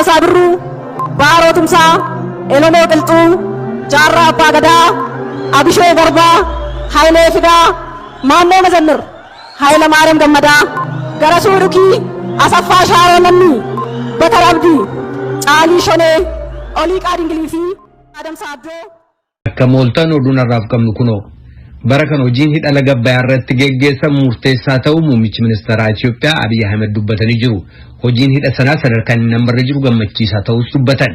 Raggaasaa Birruu, Baaroo Tumsaa, Elemoo Qilxuu, Jaarraa Abbaa Gadaa, Abishee Garbaa, Hayilee Fidaa, Maammoo Mazammir, Hayila Maariyaam Gammadaa, Garasuu Dhukii, Asaffaa Shaaroo Lammii, Bakar Abdii, Caalii Shonee, Oliiqaa Dingilii fi Adamsaa Abdoo. Akka mooltan oduun har'aaf qabnu kunoo. Bara kan hojiin hidha laga Abbayyaa irratti geggeessamu murteessaa ta'uu muummichi ministeeraa Itoophiyaa Abiy Ahmed dubbatanii jiru. Hojiin hidha sanaa sadarkaan inni ammarra jiru gammachiisaa ta'us dubbatan.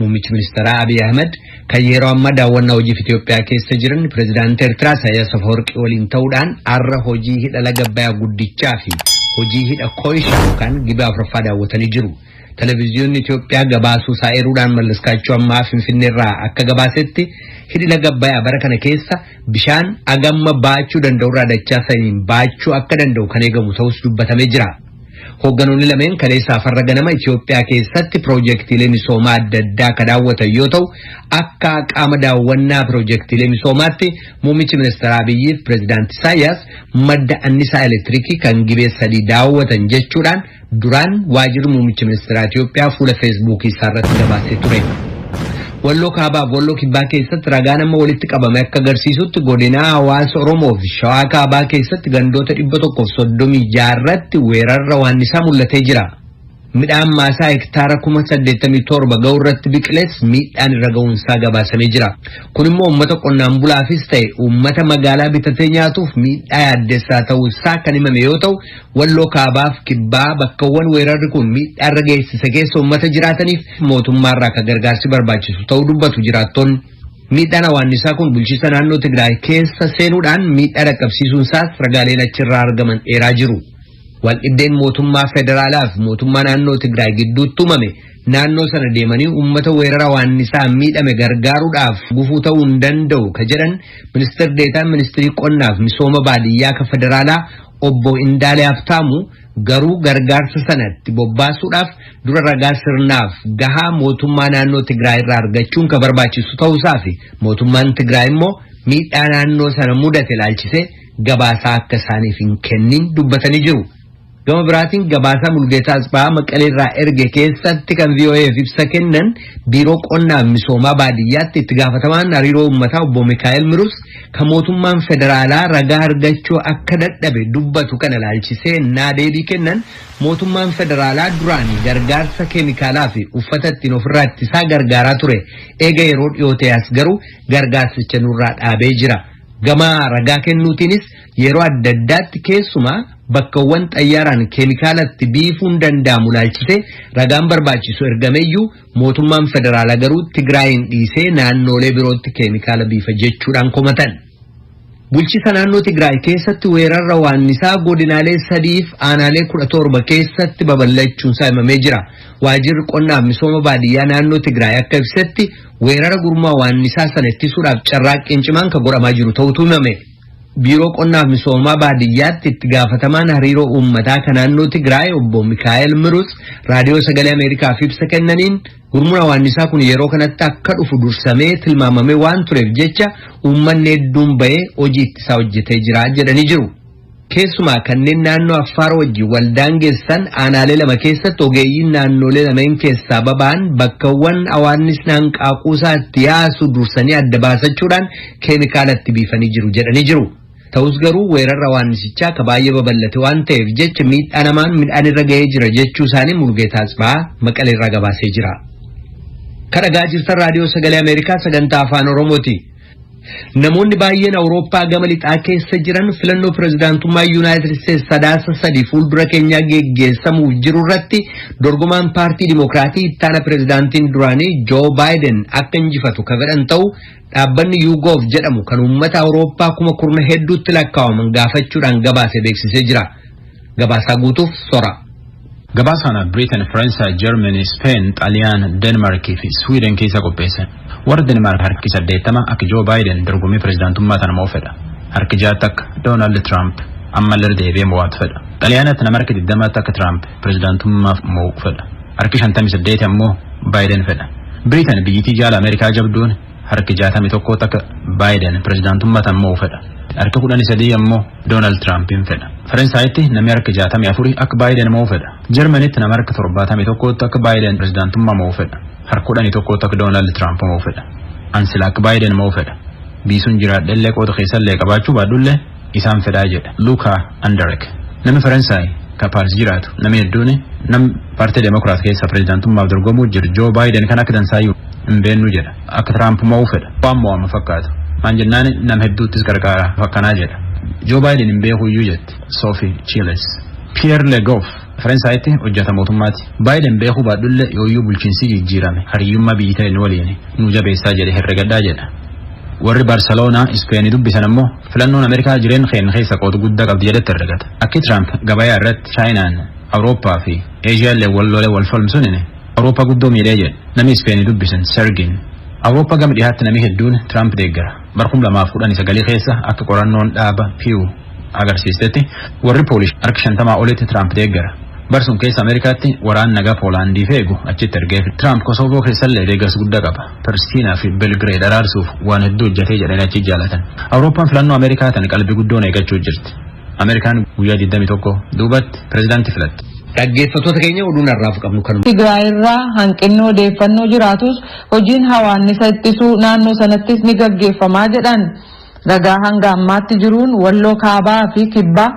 Muummichi ministeeraa Abiy Ahmed kan yeroo ammaa daawwannaa hojiif Itoophiyaa keessa jiran pirezidaantii Eertiraa Isaayyaas Afwerqii waliin ta'uudhaan har'a hojii hidha laga Abbayyaa guddichaa fi hojii hidha Koyishaa yookaan Gibee afuraffaa daawwatanii jiru. Televiziyoonni Itoophiyaa gabaasuu isaa eeruudhaan Mallaskaachoo ammaa Finfinneerraa akka gabaasetti hidhi laga Abbayyaa bara kana keessa bishaan agamma baachuu danda'urraa dachaa saniin baachuu akka danda'u kan eegamu ta'us dubbatamee jira. Hoogganoonni lameen kaleessa afarra ganama Itoophiyaa keessatti piroojeektiilee misoomaa adda addaa kan daawwatan yoo ta'u akka qaama daawwannaa piroojeektiilee misoomaatti muummichi ministeera Abiyyi fi pireezidaanti Isaayyaas madda annisaa elektiriikii kan Gibee 3 daawwatan jechuudhaan duraan waajirri muummicha ministeeraa Itoophiyaa fuula feesbuukii isaa irratti gabaasee ture. Walloo Kaabaa fi Walloo Kibbaa keessatti ragaan amma walitti qabame akka agarsiisutti godinaa hawaasa Oromoo fi Shawaa Kaabaa keessatti gandoota 136 irratti weerarra waannisaa mul'atee jira. Midhaan maasaa hektaara 87,000 ga'u irratti biqiles miidhaan irra ga'uunsaa gabaasamee jira. Kun immoo uummata qonnaan bulaafis ta'e uummata magaalaa bitatee nyaatuuf miidhaa yaaddessaa ta'uu isaa kan himame yoo ta'u, Walloo Kaabaaf Kibbaa bakkawwan weerarri kun miidhaa irra geessise keessa uummata jiraataniif mootummaarraa akka gargaarsi barbaachisu ta'uu dubbatu jiraattonni. Miidhaan hawaannisaa kun bulchiinsa naannoo Tigraay keessa seenuudhaan miidhaa dhaqqabsiisuun isaas ragaaleen achirraa argaman eeraa jiru. Waldhibdeen mootummaa federaalaa fi mootummaa naannoo Tigraay gidduutti uumame naannoo sana deemanii uummata weerara hawaannisaa miidhame gargaaruudhaaf gufuu ta'uu hin danda'u ka jedhan ministeer deetaan ministirii qonnaaf misooma baadiyyaa ka federaalaa Obbo Indaalee Habtaamuu garuu gargaarsa sanatti bobbaasuudhaaf dura ragaa sirnaaf gahaa mootummaa naannoo Tigraay irraa argachuun ka barbaachisu ta'uusaa fi mootummaan Tigraay immoo miidhaa naannoo sana mudate ilaalchisee gabaasaa akka isaaniif hin kennin dubbatanii jiru. Gama biraatiin gabaasaa Mulgeetaa Asbaa Maqalee irraa erge keessatti kan VOAf ibsa kennan biiroo qonnaa fi misoomaa baadiyyaatti itti gaafatamaan hariiroo uummataa obbo Mikaa'el Mirus kan mootummaan federaalaa ragaa argachuu akka dadhabe dubbatu kana ilaalchisee naa deebii kennan mootummaan federaalaa duraan gargaarsa keemikaalaa fi uffata ittiin ofirraa ittisaa gargaaraa ture eega yeroo dhiyoo ta'e as garuu gargaarsicha nurraa dhaabee jira. Gama ragaa kennuutiinis yeroo adda addaatti keessumaa bakkawwan xayyaaraan keemikaala itti biifuun danda'amu ilaalchisee ragaan barbaachisu ergameyyuu mootummaan federaalaa garuu Tigraayin dhiisee naannoolee birootti keemikaala biifa jechuudhaan komatan. Bulchiisa naannoo Tigraay keessatti weerarra waannisaa godinaalee sadiif aanaalee 17 keessatti babal'achuunsaa himamee jira. Waajirri qonnaaf misooma baadiyyaa naannoo Tigraay akka ibsetti weerara gurmaa waannisaa sana ittisuudhaaf carraaqqiin cimaan kan godhamaa jiru ta'utu himame. Biiroo Qonnaaf Misoomaa Baadiyyaatti itti gaafatamaan hariiroo uummataa kan naannoo Tigraay obbo Mikaa'el Mirus raadiyoo sagalee Ameerikaaf ibsa kennaniin gurmuun hawaannisaa kun yeroo kanatti akka dhufu dursamee tilmaamamee waan tureef jecha uummanni hedduun bahee hojii ittisaa hojjetee jira jedhanii jiru. Keessumaa kanneen naannoo Affaar wajjin wal daangessan aanaalee lama keessatti ogeeyyiin naannoolee lameen keessaa baba'an bakkawwan hawaannisni hanqaaquusaa itti yaasu dursanii adda baasachuudhaan keemikaala itti biifanii jiru jedhanii jiru. Ta'us garuu weerarri hawaannisichaa ka baay'ee babal'ate waan ta'eef jecha miidhaa namaan midhaan irra ga'ee jira jechuu isaanii Mulgeetaa Atsbahaa Maqalee irraa gabaasee jira. Ka dhagaa jirtan raadiyoo sagalee Ameerikaa sagantaa afaan Oromooti. Namoonni baay'een Awurooppaa gama lixaa keessa jiran filannoo pirezidaantummaa Yuunaayitid Isteetsi Sadaasa 3 fuuldura keenyaa geggeessamuuf jiru irratti dorgomaan paartii Dimokiraatii ittaana pirezidaantiin duraanii Joo Baayiden akka injifatu ka fedhan ta'u dhaabbanni YouGov jedhamu kan uummata Awurooppaa kuma kurna hedduutti lakkaa'aman gaafachuudhaan gabaase beeksisee jira. Gabaasaa guutuuf sora. Gabaasa kana Britain, Faransaay, Germany, Spain, Xaaliyaan, Denmark fi Sweden keessa qopheessan. Warra Denmark harki 80 akka Joe Biden dorgommii pirezidaantummaa tana mo'u fedha. Harki 6 akka Donald Trump ammallee deebi'ee mo'atu fedha. Xaaliyaanatti nama harki 20 akka Trump pirezidaantummaaf mo'u fedha. Harki 58 ammoo Biden fedha. Britain biyyittii jaala Ameerikaa jabduun Harki 61 akka Baayiden pirezidaantummaa tan mo'u fedha. Harki 13 ammoo Doonaald Tiraampiin fedha. Faransaayiti namni harki 64 akka Baayiden mo'u fedha. Jarmanitti nama harka 71 akka Baayiden pirezidaantummaa mo'u fedha. Harka 11 akka Doonaald Tiraamp mo'u fedha. Ansila akka Baayiden mo'u fedha. Biisuun jiraadhellee qooda keessallee qabaachuu baadhullee isaan fedhaa jedha. Luukaa Anderek. Namni Faransaay ka Paaris jiraatu namni hedduun nam paartii Demokiraat keessa pirezidaantummaaf dorgomuu jiru Joo Baayiden kan akka dansaayyuu hin beennu jedha. Akka Tiraamp mo'uu fedha. Waan mo'ama fakkaatu. Maan jennaan nam hedduuttis gargaara fakkanaa jedha. Joo Baayiden hin beekuyyuu jetti. Sophie Chiles. Pierre Legoff Faransaayiti hojjeta mootummaati. Baayiden beekuu baadhullee yooyyuu bulchiinsi jijjiirame hariyyummaa biyyi ta'e nu waliin nu jabeessaa jedhe herregadhaa jedha. Warri Barceloonaa Ispeenii dubbisan ammoo filannoon Ameerikaa jireenya keenya keessa qooda guddaa qabdi jedhetti herregata. Akki Tiraamp gabayaa irratti Chaayinaan, Awurooppaa fi Eeshiyaallee wal lolee wal falmsuun Awurooppaa guddoo miidhee jedhe. Namni Ispeenii dubbisan Sergin. Awurooppaa gama dhiyaatti namni hedduun Tiraamp deeggara. Bara 2019 keessa akka qorannoon dhaaba Pew agarsiistetti warri Poolish harka 50 olitti Tiraamp deeggara. Barsuun keessa Ameerikaatti waraan nagaa Poolaandiif eegu achitti ergeef. Tiraamp Kosoovoo keessallee deeggarsa guddaa qaba. Pirstiinaa fi Belgireed araarsuuf waan hedduu hojjetee jedhanii achi jaalatan. Awurooppaan filannoo Ameerikaa tan qalbii guddoon eeggachuu jirti. Ameerikaan guyyaa 21 duubatti pirezidaantii filatti. Dhaggeeffattoota keenya oduun har'aaf qabnu kanuma. Tigraay irraa hanqinni odeeffannoo jiraatus hojiin hawaannisa ittisuu naannoo sanattis ni gaggeeffamaa jedhan. Ragaa hanga ammaatti jiruun Walloo kaabaa fi kibbaa,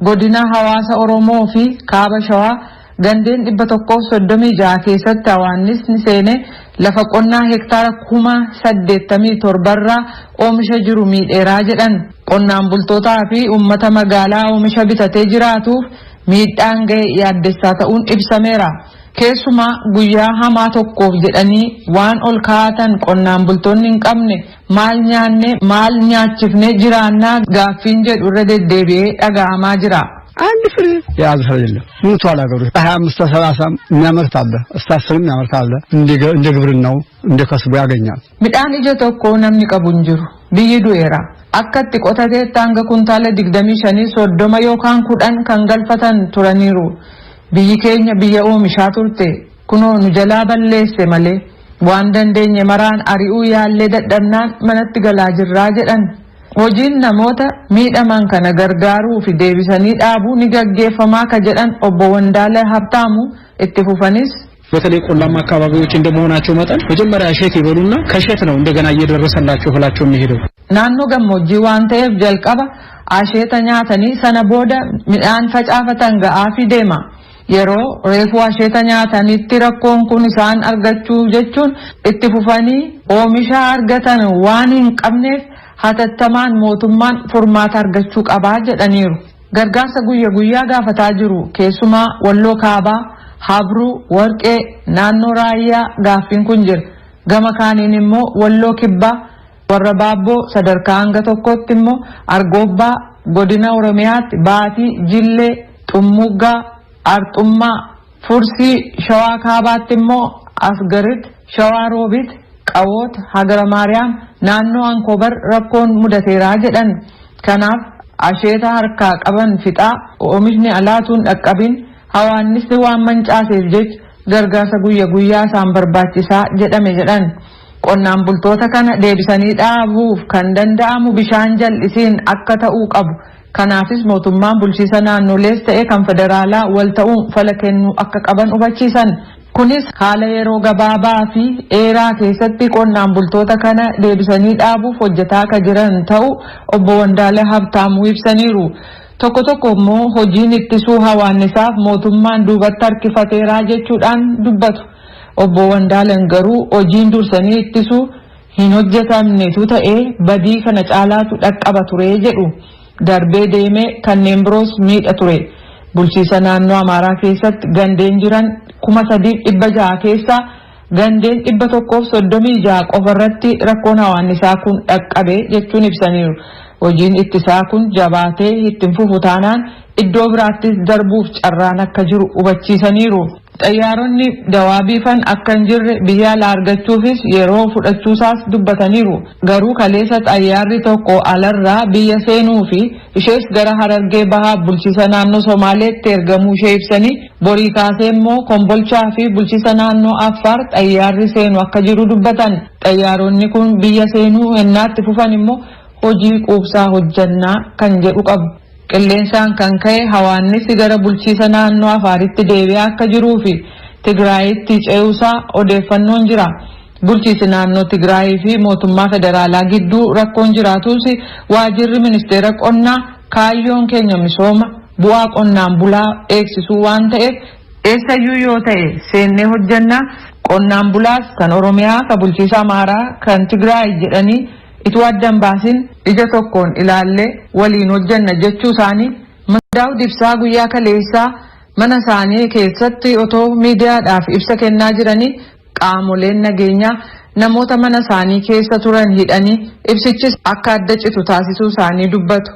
godina hawaasa Oromoo fi kaaba Shawaa gandeen 136 keessatti hawaannisni seenee lafa qonnaa hektaara 87,000rraa oomisha jiru miidheeraa jedhan. Qonnaan bultootaa fi uummata magaalaa oomisha bitatee jiraatuuf miidhaan ga'e yaaddessaa ta'uun ibsameera. Keessumaa guyyaa hamaa tokkoof jedhanii waan ol kaa'atan qonnaan bultoonni hin qabne maal nyaanne maal nyaachifne jiraannaa gaaffiin jedhu irra deddeebi'ee dhaga'amaa jira. አንድ ፍሬ የያዘ ሰው የለም። ሞልቷል ሀገሩ። 25 30 የሚያመርት አለ፣ እስከ 10 የሚያመርት አለ። እንደ ግብርናው እንደ ከስቡ ያገኛል። Midhaan ija tokko namni qabu hin jiru. Biyyi du'eera. Akka itti qotateetti hanga kuntaala 25, 30 yookaan 10 kan galfatan turaniiru. Biyyi keenya biyya oomishaa turte. Kunoo nu jalaa balleesse malee waan dandeenye maraan ari'uu yaallee dadhabnaan manatti galaa jirraa jedhan. Hojiin namoota miidhaman kana gargaaruu fi deebisanii dhaabuu ni gaggeeffamaa ka jedhan obbo Wandaala Habtaamu itti fufanis በተለይ ቆላማ አካባቢዎች እንደመሆናቸው መጠን መጀመሪያ እሸት ይበሉና ከእሸት ነው እንደገና እየደረሰላቸው እህላቸው የሚሄደው። Naannoo gammoojjii waan ta'eef jalqaba asheeta nyaatanii sana booda midhaan facaafatan ga'aafi deema. Yeroo reefuu asheeta nyaatanitti rakkoon kun isaan argachuu jechuun itti fufanii oomisha argatan waan hin qabneef hatattamaan mootummaan furmaata argachuu qabaa jedhaniiru. Gargaarsa guyya guyyaa gaafataa jiru. Keessumaa Walloo kaabaa, Habruu, Warqee, naannoo Raayyaa gaaffiin kun jira. Gama kaaniin immoo Walloo kibbaa, warra Baabboo, sadarkaa hanga tokkotti immoo Argobbaa, godina Oromiyaatti Baatii, Jillee, Xummuggaa, Arxummaa, Fursii, Shawaa kaabaatti immoo Asgarit, Shawaa Roobit, Qawoot, Hagara Maariyaam, naannoo Ankobar rakkoon mudateeraa jedhan. Kanaaf asheeta harkaa qaban fixaa oomishni alaatuun dhaqqabin hawaannisni waan mancaaseef jecha gargaarsa guyya guyyaa isaan barbaachisaa jedhame jedhan. Qonnaan bultoota kana deebisanii dhaabuuf kan danda'amu bishaan jal'isiin akka ta'uu qabu. Kanaafis mootummaan bulchiisa naannolees ta'e kan federaalaa wal ta'uun fala kennuu akka qaban hubachiisan. Kunis haala yeroo gabaabaa fi dheeraa keessatti qonnaan bultoota kana deebisanii dhaabuuf hojjetaa akka jiran ta'u obbo Wandaala Habtaamuu ibsaniiru. Tokko tokko immoo hojiin ittisuu hawaannisaaf mootummaan duubatti harkifateeraa jechuudhaan dubbatu. Obbo Wandaalan garuu hojiin dursanii ittisuu hin hojjetamnetu ta'ee badii kana caalaatu dhaqqaba ture jedhu. Darbee deemee kanneen biroos miidha ture. Bulchiisa naannoo Amaaraa keessatti gandeen jiran 3,600 keessaa gandeen 136 qofa irratti rakkoon hawaannisaa kun dhaqqabe jechuun ibsaniiru. Hojiin ittisaa kun jabaatee ittiin fufu taanaan iddoo biraattis darbuuf carraan akka jiru hubachiisaniiru. Xayyaaronni dawaa biifan akka hin jirre, biyya alaa argachuufis yeroo fudhachuusaas dubbataniiru. Garuu kaleessa xayyaarri tokko alarraa biyya seenuu fi ishees gara Harargee Bahaa bulchiisa naannoo Somaaleetti ergamuu ishee ibsanii, borii kaasee immoo Kombolchaa fi bulchiisa naannoo Affaar xayyaarri seenu akka jiru dubbatan. Xayyaaronni kun biyya seenuu ennaatti fufan immoo hojii quubsaa hojjannaa kan jedhu qabu. Qilleensaan kan ka'e hawaannisi gara bulchiisa naannoo Afaaritti deebi'aa akka jiruu fi Tigraayitti ce'uusaa odeeffannoon jira. Bulchiisi naannoo Tigraayii fi mootummaa federaalaa gidduu rakkoon jiraatus, waajirri ministeera qonnaa kaayyoon keenya misooma bu'aa qonnaan bulaa eegsisuu waan ta'eef, eessayyuu yoo ta'e seennee hojjannaa, qonnaan bulaas kan Oromiyaa, kan bulchiisa Amaaraa, kan Tigraay jedhanii ituu addan baasin ija tokkoon ilaallee waliin hojjanna jechuu isaanii Daawud Ibsaa guyyaa kaleessaa mana isaanii keessatti otoo miidiyaadhaaf ibsa kennaa jiranii qaamoleen nageenyaa namoota mana isaanii keessa turan hidhanii ibsichis akka adda citu taasisuu isaanii dubbatu.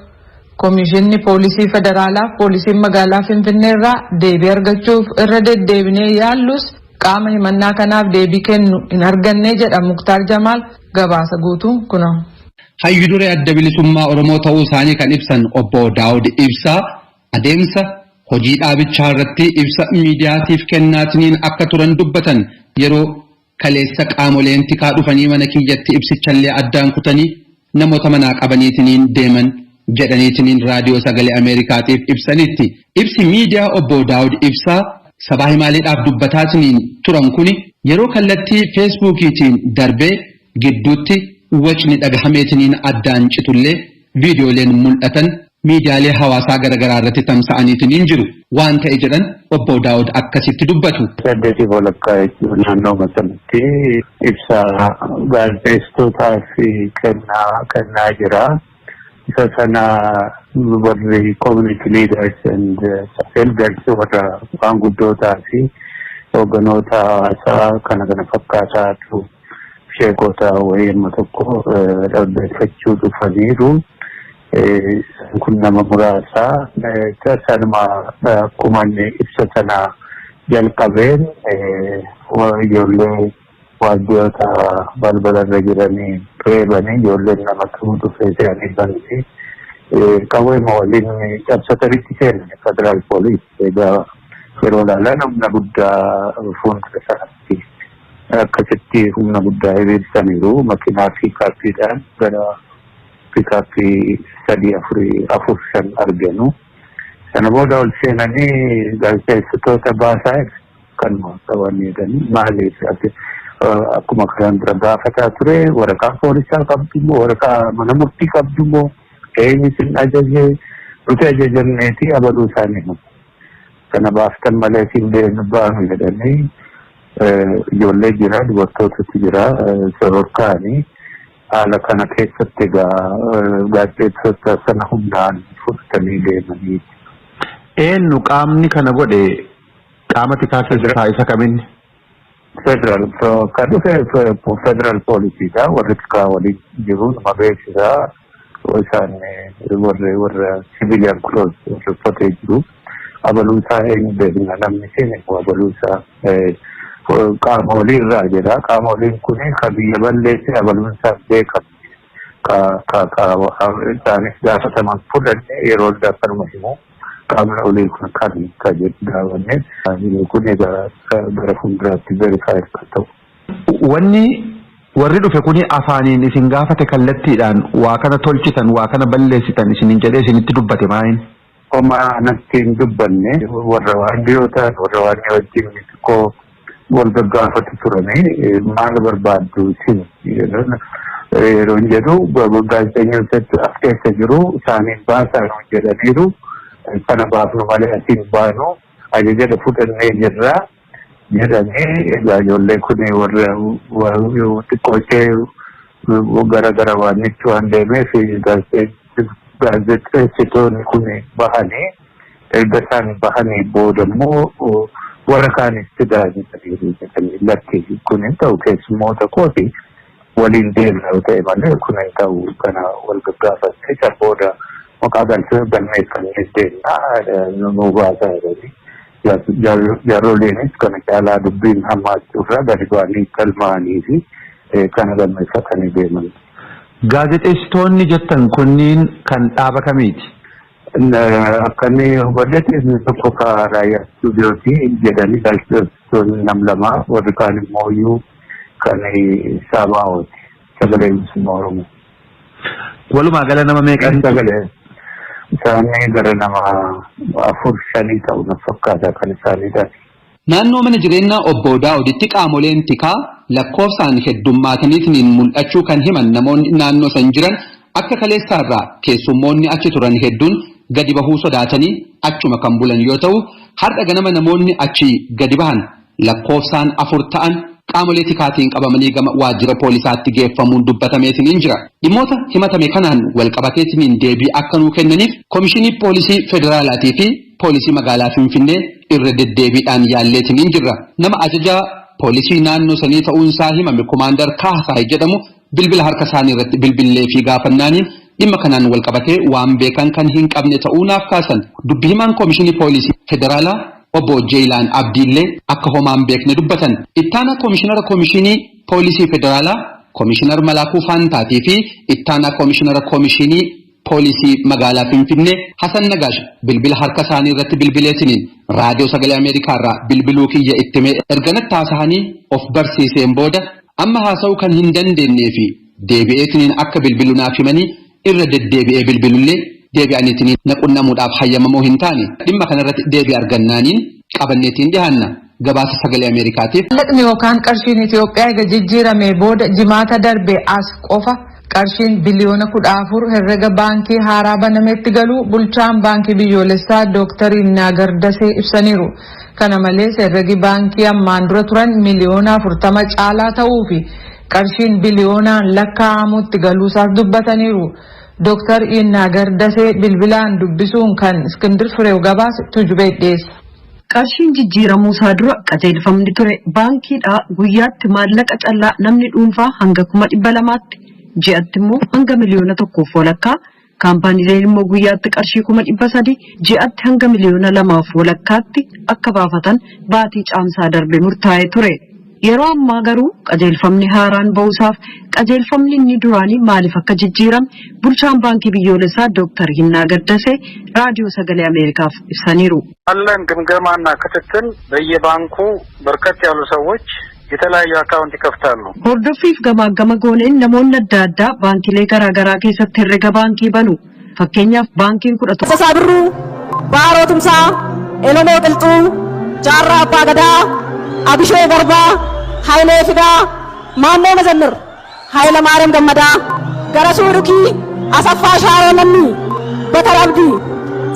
Komishinni Poolisii Federaalaa, poolisiin magaalaa Finfinnee irraa deebii argachuuf irra deddeebinee yaallus qaama himannaa kanaaf deebii kennu hin arganne jedha Muktaar Jamaal. Gabaasa guutuu kunoo. Hayyu duree Adda Bilisummaa Oromoo ta'uu isaanii kan ibsan obbo Daawud Ibsaa adeemsa hojii dhaabichaa irratti ibsa miidiyaatiif kennaatiniin akka turan dubbatan. Yeroo kaleessa qaamoleen tikaa dhufanii mana kiyyatti ibsichallee addaan kutanii namoota manaa qabaniitiniin deeman jedhaniitiniin Raadiyoo Sagalee Ameerikaatiif ibsanitti. Ibsi miidiyaa obbo Daawud Ibsaa sabaa himaaleedhaaf dubbataatiniin turan kuni yeroo kallattii Feesbuukiitiin darbee gidduutti wacni dhagahameetiniin addaan citullee, viidiyooleen mul'atan miidiyaalee hawaasaa garaagaraa irratti tamsa'aniitiniin jiru. Waan ta'e jedhan obbo Daawud akkasitti dubbatu. 8:30 jechuun naannoo sanatti ibsa gaazexeessitootaaf kennaa jira. Isa sana warri community leaders and elders, warra maanguddootaa fi hoogganoota hawaasaa kana fakkaataatu, sheekota wayii amma tokko dhaggeeffachuu dhufaniiru. Kun nama muraasa. Sanuma akkuma inni ibsa sana jalqabeen ijoollee waajjiroota balbalarra jiranii reebanii, ijoolleen namatu dhufee se'anii banti. Qawweema waliin cabsatanitti seenan federal police. Egaa yeroo ilaalan humna guddaa fuuldura sanatti akkasitti humna guddaa hiriirsaniiru. Makiinaa piikaappiidhaan gara piikaappii sadii, afurii, afur, shan arganu. Sana booda ol seenanii gaazexeessitoota baasaa kanuma qaban jedhanii, maaliif akkuma kanaan dura gaafataa ture, waraqaa poolisaa qabdu moo, waraqaa mana murtii qabdu moo, eenyu isin ajajee? Nuti ajajamneeti abaluu isaanii himu. Kana baaftan malee siin deemnu baanu jedhanii, ijoollee jira, dubartootatu jira, sororkaanii haala kana keessatti egaa gaazexeessitoota sana humnaan fudhatanii deemanii. Eenyu qaamni kana godhe? Qaama tikaa keessaa isa kaminni? Federal kan dhufe federal poolisiidha. Warri tikaa waliin jiru nama beeksisaa, isaan warra civilian clothes warri uffatee jiru. Abaluu isaa eenyu beekna, namni seene abaluu isaa qaama oliirraa jedha. Qaama oliin kuni ka biyya balleesse, abaluun isaa beekamu. Ka ka ka isaanis gaafataman fudhanne, yeroo adda akkanuma himu. Qaamni olii kun kan ka jedhu gaafanne, kun egaa gara fuulduraatti verify kan ta'u. Wanni warri dhufe kuni afaaniin isin gaafate, kallattiidhaan waa kana tolchitan, waa kana balleessitan isinin jedhee isinitti dubbate maayin? Homaa natti hin dubbanne. Warra waardiyootaan, warra waan wajjin xiqqoo wal gaggaafatu turanii, maal barbaaddu isin yeroo hin jedhu, gaazexeessitoota as keessa jiru isaaniin baasaa nuun jedhaniiru. Kana baafnu malee asiin baanu, ajaja fudhannee jirra jedhanii. Egaa ijoollee kun warra xiqqoo ishee gara gara waannichi waan deemeef gaazexeessitoonni kun bahanii, erga isaan bahanii booda immoo warra kaanis fidaa jedhanii, lakki kun hin ta'u, keessummoota kooti waliin deemna yoo ta'e malee kun hin ta'u, kana wal gaggaafatte isa booda maqaa galmee galmeeffannee deemna, nu baasaa jedhanii. Jaarsoleenis kana caalaa dubbiin hammaachuurraa gadi ba'anii galmaa'anii fi kana galmeeffatanii deeman. Gaazexeessitoonni jettan kunniin kan dhaaba kamiiti? Akka inni hubadhetti inni tokko ka raayyaa istuudiyooti jedhanii gaazexeessitoonni nam lama warri kaan immoo iyyuu kan saabaa'ooti sagalee bilisummaa Oromoo. Walumaa gala nama meeqan? Sagalee isaanii gara nama afur shanii ta'u na fakkaata kan isaaniidha. Naannoo mana jireenyaa obbo Daawuditti qaamoleen tikaa lakkoofsaan heddummaataniitiin mul'achuu kan himan namoonni naannoo san jiran akka kaleessaarraa keessummoonni achi turan hedduun gadi bahuu sodaatanii achuma kan bulan yoo ta'u har'a ganama namoonni achi gadi bahan lakkoofsaan afur ta'an qaamolee tikaatiin qabamanii gama waajjira poolisaatti geeffamuun dubbatameetiin jira. Dhimmoota himatame kanaan walqabateetiin deebii akka nuu kennaniif Komishinii Poolisii Federaalaatii fi Poolisii Magaalaa Finfinnee irra deddeebiidhaan yaalleetiin jirra. Nama ajajaa poolisii naannoo sanii ta'uunsaa himame Komaandar Kaasaay jedhamu bilbila harka isaanii irratti bilbillee fi gaafannaaniin dhimma kanaan walqabatee waan beekan kan hin qabne ta'uu naaf kaasan. Dubbi himaan Komishinii Poolisii Federaalaa obbo Jeeyilaan Abdiillee akka homaan beekne dubbatan. Ittaanaa Komishinara Komishinii Poolisii Federaalaa Komishinar Malaakuu Faantaatii fi ittaanaa Komishinara Komishinii Poolisii Magaalaa Finfinnee Hasan Nagaash bilbila harka isaanii irratti bilbileetiniin raadiyoo sagalee Ameerikaarraa bilbiluu kiyya itti himee erganatti haasahanii of barsiiseen booda amma haasa'uu kan hin dandeenyee fi deebi'eetiniin akka bilbilu naaf himanii irra deddeebi'ee bilbilullee deebi'aniitiin na qunnamuudhaaf hayyamamoo hin taane dhimma kanarratti deebii argannaaniin qabanneetiin dhiyaanna gabaasa sagalee Ameerikaatiif. Maallaqni yookaan qarshiin Itoophiyaa erga jijjiiramee booda jimaata darbe as qofa qarshiin biliyoona 14 herrega baankii haaraa banametti galuu bulchaan baankii biyyoolessaa Dooktar Yinnaagar Dasee ibsaniiru. Kana malees herregi baankii ammaan dura turan miliyoona 40 caalaa ta'uu fi qarshiin biliyoonaan lakkaa'amutti galuusaas dubbataniiru. Dooktar Yinnaagar Dasee bilbilaan dubbisuun kan Iskindir Fireew gabaase Tuujubee dhiyeessa. Qarshiin jijjiiramuu isaa dura qajeelfamni ture baankiidhaa guyyaatti maallaqa callaa namni dhuunfaa hanga 200,000tti ji'atti immoo hanga 1.5 miliyoonaa kaampaaniileen immoo guyyaatti qarshii 300,000 ji'atti hanga 2.5 miliyoonaa akka baafatan baatii caamsaa darbe murtaa'ee ture. Yeroo ammaa garuu qajeelfamni haaraan ba'uusaaf qajeelfamni inni duraanii maaliif akka jijjiirame bulchaan baankii biyyoolessaa Dooktar Yinnaagar Dasee raadiyoo sagalee Ameerikaaf ibsaniiru. አለን ግምገማና ክትትል በየባንኩ በርከት ያሉ ሰዎች የተለያዩ አካውንት ይከፍታሉ። Hordoffiif gamaagama gooneen namoonni adda addaa baankilee garaa garaa keessatti herrega baankii banu. Fakkeenyaaf baankiin 11 Tasasaa Birruu, Baaroo Tumsaa, Elomoo Qilxuu, Jaarraa Abbaa Gadaa, Abishee Garbaa, Hayilee Fidaa, Maannoo Mazammir, Hayila Maariyaam Gammadaa, Garasuu Dhukii, Asaffaa Shaaroo Lammii, Batar Abdii,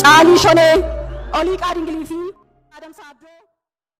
Caalii Shonee, Oliiqaa Dingilii.